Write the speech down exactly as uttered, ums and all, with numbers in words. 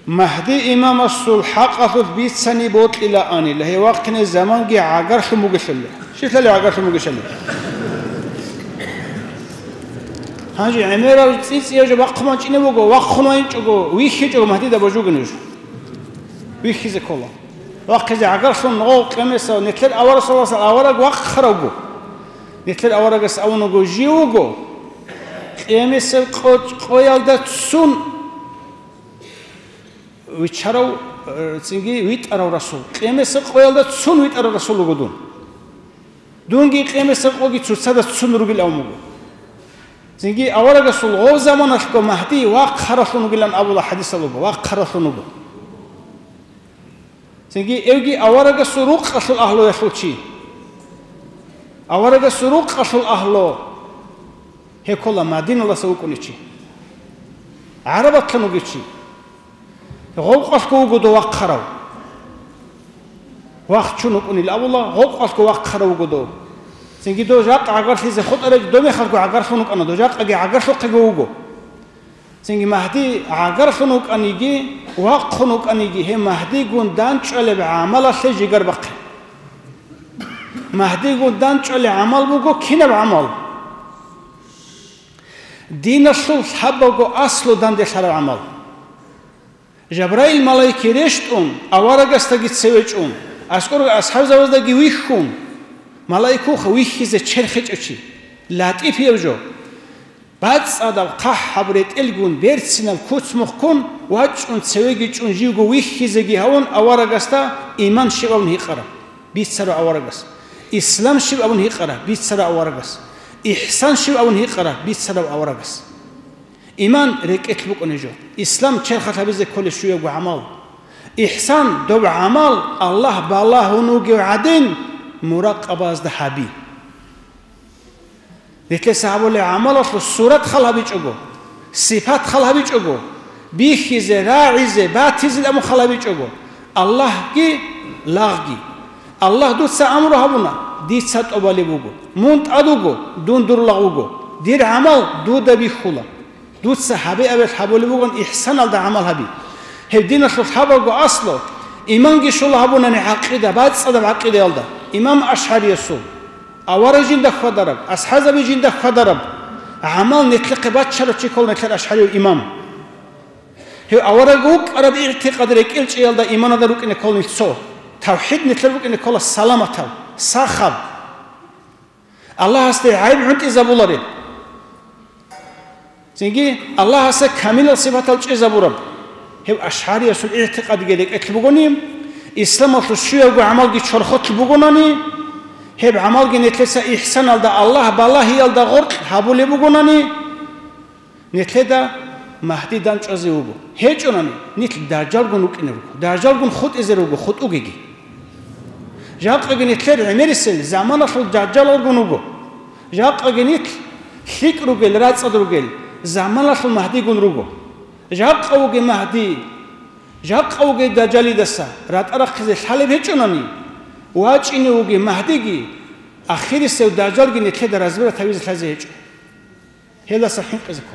Магьди имамасул хӀакъалъулъ бицани бокьилаанила, гьев вахъине заманги гӀагарлъун бугелъулла. Щилъали гӀагарлъун бугищали? Гьанже гӀемерал цӀицӀияв жо бахъун ванчӀине вуго, вахъун ванчӀого, вихьичӀого Магьдида божуге нуж. Вихьизе ккола. Вахъизе гӀагарлъун гъов къемесав, нилъер авараг саллаллагьу гӀалайгьи ва саллам авараг вахъарав вуго. Нилъер аварагас авун вуго жив вуго, къемесев къо-, къоялда цун виччарав, э, цинги витӀарав расул. Къемесеб къоялда цун витӀарав расул вуго дун. Дунги къемесеб къоги цоцазда цун ругел авун вуго. Цинги аварагасул гъов заманалъго Магьди вахъаралъун вугилан абула хӀадисал руго, вахъаралъун вуго. Цинги эвги аварагасул рукъалъул агьлуялъул чи. Аварагасул рукъалъул агьлу гьекола Мадиналаса вукӀунев чи. ГӀарабатлъун вугев чи. Гъовкъалъго вуго дов вахъарав. Вахчун вукӀунил абула, гъовкъалъго вахъарав вуго дов. Цинги дов жакъа гӀагарлъизе хутӀараб дов мехалъго гӀагарлъун вукӀана, дов жакъаги гӀагарлъухъего вуго. Цинги Магьди гӀагарлъун вукӀаниги, вахъун вукӀаниги, гьев Магьдигун данчӀвалеб гӀамалалъе жигар бахъе. Магьдигун данчӀвалеб гӀамал буго кинаб гӀамал? Диналъул лъабабго аслу данделъараб гӀамал. Жабраил малайик рещтӀун, аварагасдаги цеве чӀун, аскӀор асхӀабзабаздаги вихьун, малайикуха вихьизе черхичӀев чи, латӀипияв жо. БацӀцӀадаб хъахӀаб ретӀелгун, берцинаб куц-мухъгун вачӀун, цевеги чӀун, живго вихьизеги гьавун, аварагасда иман щиб абун гьикъараб, бицарав аварагас. Ислам щиб абун гьикъараб, бицарав аварагас. Ихсан щиб абун гьикъараб, бицарав аварагас. Иман рекӀелъ букӀунеб жо. Ислам черхалъ гьабизе кколеб щуябго гӀамал. Ихсан, доб гӀамал Аллагь балагьун вугев гӀадин, муракъабазда гьаби. Нилъеца гьабулеб гӀамалалъул сурат хал гьабичӀого, сипат хал гьабичӀого, бихьизе, рагӀизе, батизе абун хал гьабичӀого, Аллагьги лагъги. Аллагь дуца амру гьабуна, дица тӀубалеб буго. Мун тӀад вуго, дун дур лагъ вуго. Дир гӀамал дуда бихьула. Дуца гьабе абелъ гьабулеб бугони ихсаналда гӀамал гьаби. Гьеб диналъул лъабабго аслу, иманги щола гьабунани гӀакъида, бацӀцӀадаб гӀакъидаялда, имам АшгӀариясул. Авараг жинда хьвадараб, асхӀазаби жинда хьвадараб гӀамал нилъехъе баччарав чи ккола нилъер ашгӀарияв имам. Гьев авараг вукӀараб игӀтикъад рекӀелчӀеялда иманалда рукӀине ккола нилъ цо. ТавхӀид нилъер букӀине ккола саламатаб, сахаб. Аллагьасде гӀайиб гӀунтӀизабулареб. Цинги Аллагьасе камилал сипатал чӀезабураб. Гьеб ашгӀариясул игӀтикъадги рекӀелъ бугони, исламалъул щуябго гӀамалги чорхолъ бугонани, гьеб гӀамалги нилъеца ихсаналда Аллагь балагьиялда гъоркь гьабулеб бугонани, нилъеда Магьди данчӀвазе вуго. ГьечӀонани, нилъ дажжалгун рукӀине руго. Дажжалгун хутӀизе руго, хутӀугеги. Жакъаги нилъер гӀемерисел заманалъул дажжалалгун вуго. Жакъаги нилъ лъикӀ ругел, рацӀцӀад ругел заманалъул Магьдигун руго. Жакъа вугев Магьди, жакъа вугев дажжалидаса ратӀа рахъизе лъалеб гьечӀонани, вачӀине вугев Магьдиги, ахирисев дажжалги нилъеда разбирать гьавизе лъазе гьечӀо. Гьелдаса хӀинкъизе ккола.